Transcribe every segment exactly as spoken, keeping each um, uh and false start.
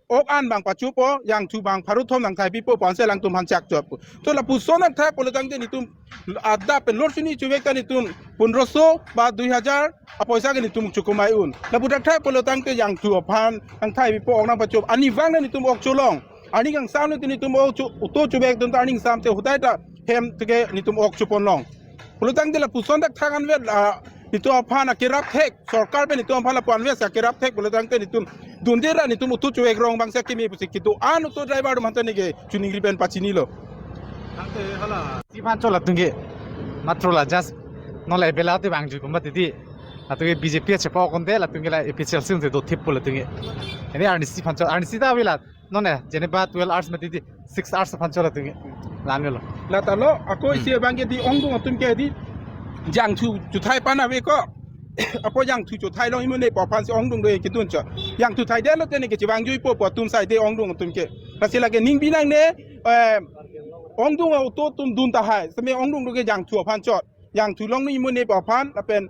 ok an bang pachopo, jangthu bang pharo thom nangthai pipo pu ansi alangtum aphan chak chot pu. To lapuson nangthai pulo tangte netum adap pen lor sini chuvek ta netum pondroso ba dui hajar apoisa ke netum chukumai un. Lapu thakthai pulo tangte jangthu aphan nangthai pipo, ok nangpachop. Arnivang netum ok cholong. Arni kangsam netum ok chu, auto chuvek atum ta arni kangsam te hudai ta hem te ke netum ok chopon long. Pulo tangte lapuson thakthak anvet, ah, netum aphan akerap thek, sorkar pen netum aphan lapu anvet akerap thek pulo tangte netum dunde ra netum auto chuvek rong bangsi akimi pusi kedo-an auto driver atum aphan ta neke chuningri pen pachinilo. Tangte hala. Si aphan chot latum ke. Matro la just non la ebela te bang ju kumba titi. Latum ke B J P chepa konde latum ke la A P H L C te dothip pu latum ke. Ini arnisi aphan chot, arnisi ta avela. Non ne, jeneba twelve hours mati di, six hours aphan chot latum ke. Lamelo. Lata lo, ako Hmm. isi abang ke di ongdung atum ke di jangthu chuthai pan ave ko. Apo jangthu chuthai long imu ne pu aphansi ongdung do kedun chot. Jangthu thaidetlo te neke chevangjuipo pu atum sai de ongdung atum ke. Lasi lake ning binang ne, eh, ongdung auto atum dun tahai. Seme ongdung do ke jangthu aphan chot. Jangthu long nu imu ne pu aphan lapen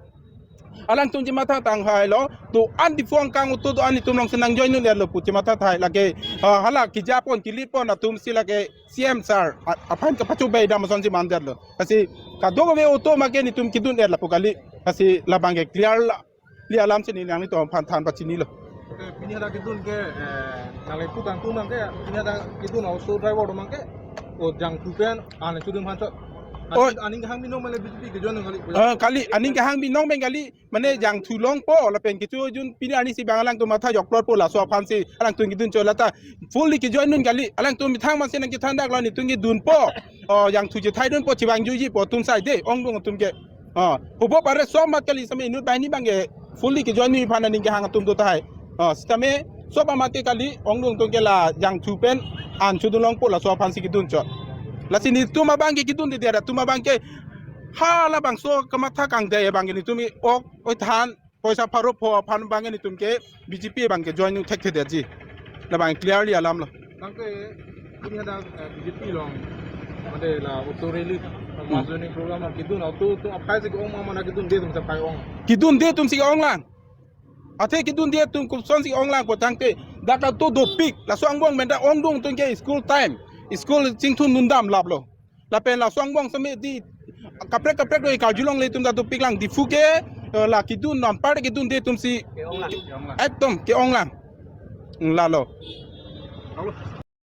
alangtum chematha tang hai lo, do-an Diphu angkang auto do-an netum alongsi nangjoin un-etlo pu chematha thai lake, ah, hala kejapon kelipon atumsi lake C M sir a-, aphan kapachobei dam asonsi mandetlo. Lasi kadokave auto make netum kedun-et lapu kali. Lasi labang ke clear la, li alamsi ne nanglitum aphan than pachinilo. Oke, pini hadak kedun ke, eh, nangli putang tumang ke, pini hadak kedun auto driver atum abang ke, o jangthu pen, ane chudun aphan chot. Oh. Aning, aning kehang binong mele B J P kejoin kali. Eh, kali, aning kehang binong pen kali, mane jangthu longpo, lapen kechojun pini arnisi bang alangtum matha jokplotpo laso aphansi, alangtum kedun chot lata, fully kejoin un kali, alangtum methang masi nangkethan dak lo netum kedunpo, o jangthu chethaidunpo, chevangjuipo atum sai de, ongdung atum ke. Ah, hubo pare sob amat kali seme inut banghini abang ke fully kejoin un aphan aning kehang atum do tahai. Ah, sitame sob amat ke kali ongdung atum ke la jangthu pen an chudun longpo laso aphansi kedun chot. Lasi netum abang ke kedunde dia, netum abang ke hala bangso kamatha kangdei abang ke netum ok oi than poisa pharo pho aphan abang ke netum ke B J P abang ke join thekthe detji. Labang clearly alam lo. Tangte pini hadak, eh, B J P along, mane la auto rally, Hmm. mass joining program kedun auto atum aphai si ke-ong ma mane kedunde atumsi aphai ong? Kedunde atumsi ke-ong lang. Athe kedunde atum kopusonsi ke-ong lang pu tangte dak auto dopik, laso angbong pen ta ongdung atum ke school time, school chingthum nundam laplo. Lapen laso angbong seme di kaprek kaprek do karjulongle atum ta dopik lang, Diphu ke, eh, la kedun nampar kedunde atumsi ke-ong lang, ke-ong lang. Ekdom ke-ong lang. Lalo. Alo,